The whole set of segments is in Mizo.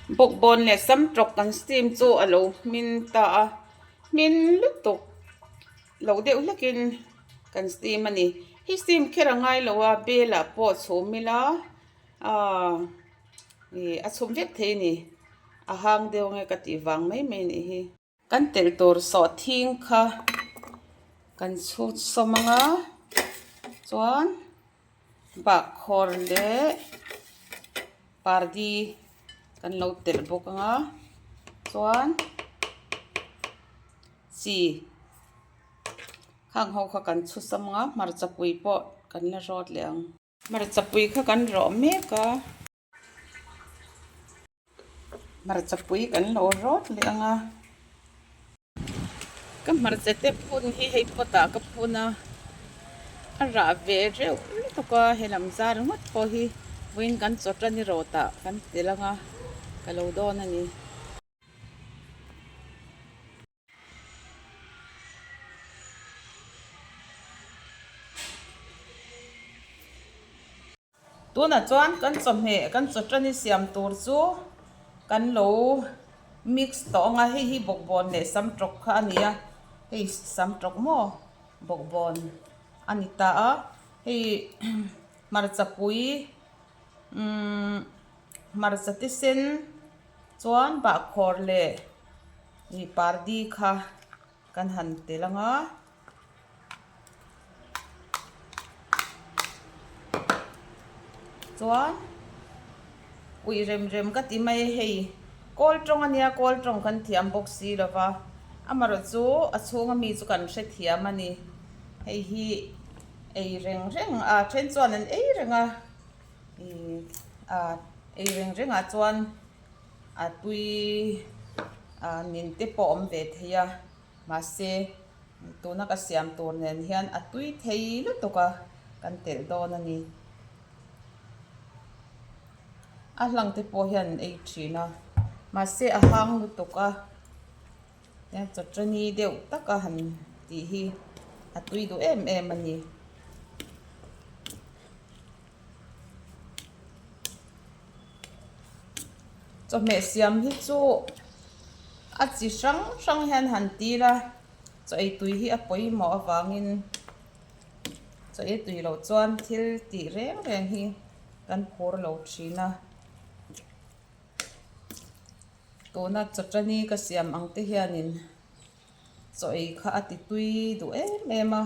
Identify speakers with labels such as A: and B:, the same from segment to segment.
A: Bawkbawn leh samtawk kan steam chu a lo hmin ta a, hmin lutuk lo deuh hlekin kan steam a ni. Hei steam kher a ngai lo a, bel ah pawh chhum ila aaa ih a chhum vek thei a ni. A hang deuh ange ka tih vang mai mai a nih hi. Kan telh tur sawhthing kha kan chhut sawm ang a chuan bahkhawr leh pardi kan lo telh bawk ang a chuan chi khang ho kha kan chhu sawm ang a hmarchapui pawh kan la rawt leh ang. Hmarchapui kha kan rawh mek a. Hmarchapui kan lo rawt leh ang a. Ka hmarcha te phun hi hei pot ah ka phun a, a rah ve reuh lutuk a helam zar ringawt pawh hi vawiin kan chaw tan i rawt ah kan tel ang a ka lo dawn a ni. Tunah chuan kan chawhmeh kan chaw tani siam tur chu kan lo mix tawh ang a hei hi bawkbawn leh samtawk kha a ni a hei samtawk maw bawkbawn a ni ta a hei hmarchapui umm hmarcha te sen chuan bahkhawr leh ih pardi kha kan han tel ang a. Chuan uih rem rem ka ti mai a hei kawl tawng a nia kawl tawng kan thiam bawk si lo va amaherawh chu a chhunga mi chu kan hrethiam a ni hei hi ei reng reng a then chuan an ei reng a ih a ei reng reng ah chuan a tui ah nin te pawh a awm ve thei a. Mahse, tuna ka siam tur nen hian a tui thei lutuk a, kan telh dawn a ni. A hlang te pawh hian an ei thin a, mahse a hang lutuk a, tiang chawchani deuh taka han tih hi a tui duh em em a ni. Chawhmeh siam hi chu a chi hrang hrang hian han tir a, chaw ei tui hi a pawimawh avangin chaw ei tui loh chuan thil tih reng reng hi kan phur lo thin a. Tuna chawchani ka siam ang te hianin chaw ei kha a ti tui duh em em a.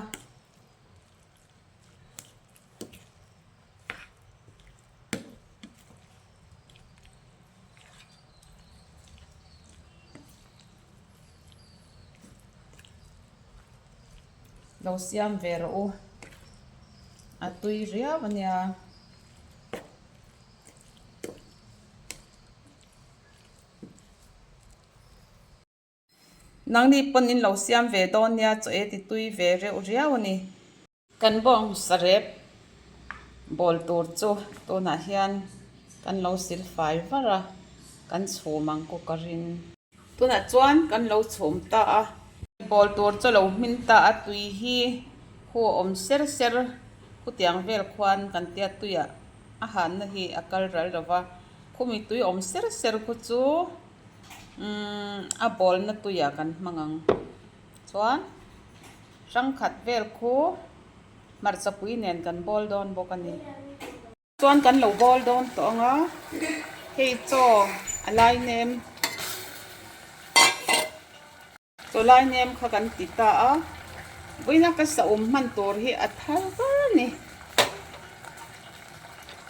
A: Lo siam ve rawh u a tui riau a nia. Nangni pawn in lo siam ve dawn nia chaw e ti tui ve reuh riau a ni. Kan bawng sarep bawl tur chu tunah hian kan lo sil fai var a, kan chhum ang cooker in. Tunah chuan kan lo chhum ta a. Bawl tur chu lo hmin ta a, tui hi khu a awm ser ser khutiang vel khuan kan tia tuiah a hanna hi a kal ral lo va, khumi tui awm ser ser khu chu. Umm a bawlna tuiah kan hmang ang chuan hrangkhat vel khu hmarchapui nen kan bawl dawn bawk a ni. Chuan kan lo bawl dawn tawh ang a hei chaw a lai nem. Chaw lai nem kha kan ti ta a, vawiina ka saum hman tur hi a thar var a ni.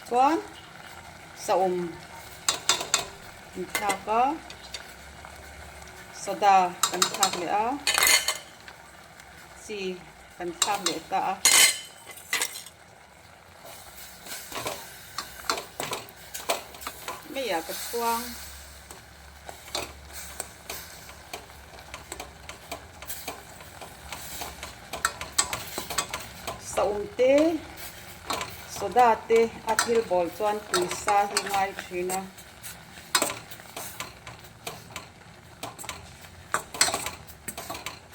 A: Chuan saum kan thlak a, soda kan thlak leh a, chi kan thlak leh ta a. Meiah ka chhuang. Saum te soda te a thil bawl chuan tui sa hi ngai thin a.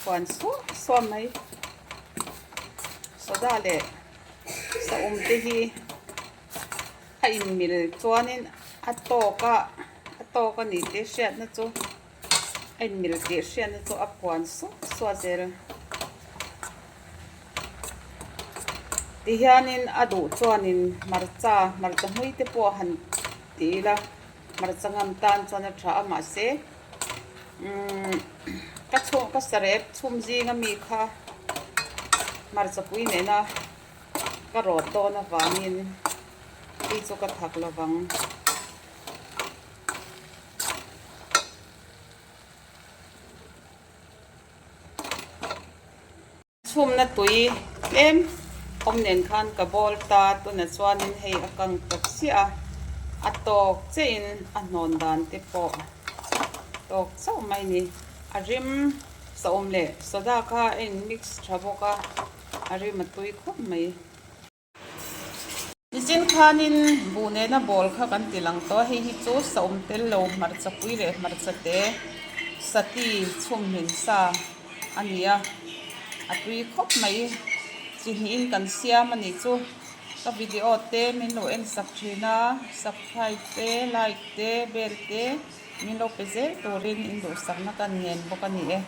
A: Huan suam suam mai soda leh saum te hi a inmil chuanin a tawk a. tawk a ni tih hriatna chu a inmil tih hriatna chu a puan suah suah zel. Tihianin a duh chuanin hmarcha hmarcha hmui te pawh han ti ila hmarcha ngam tan chuan a tha a mahse umm ka chhung ka sarep chhum zing ami kha hmarcha pui nena ka rawt dawn avangin tui chu ka thak lovang. Chhumna tui tlem awm nen khan ka bawl ta tunah chuanin hei a kang tawp chiah a, a tawk chiahin a hnawn dan te pawh tawk chauh mai a ni. A rim sawm leh soda kha a in mix tha bawk a, a rim a tui khawp mai. Nichin khanin buh nena bawl kha kan ti lang tawh a, hei hi chu saum tel lo hmarcha pui leh hmarcha te sati chhum hmin sa a ni a, a tui khawp mai. Chi hnihin kan siam a nih chu ka video te min lo en sak thin a, subscribe te like te bell te min lo pe zel turin in duhsakna ka ngen bawk a ni e.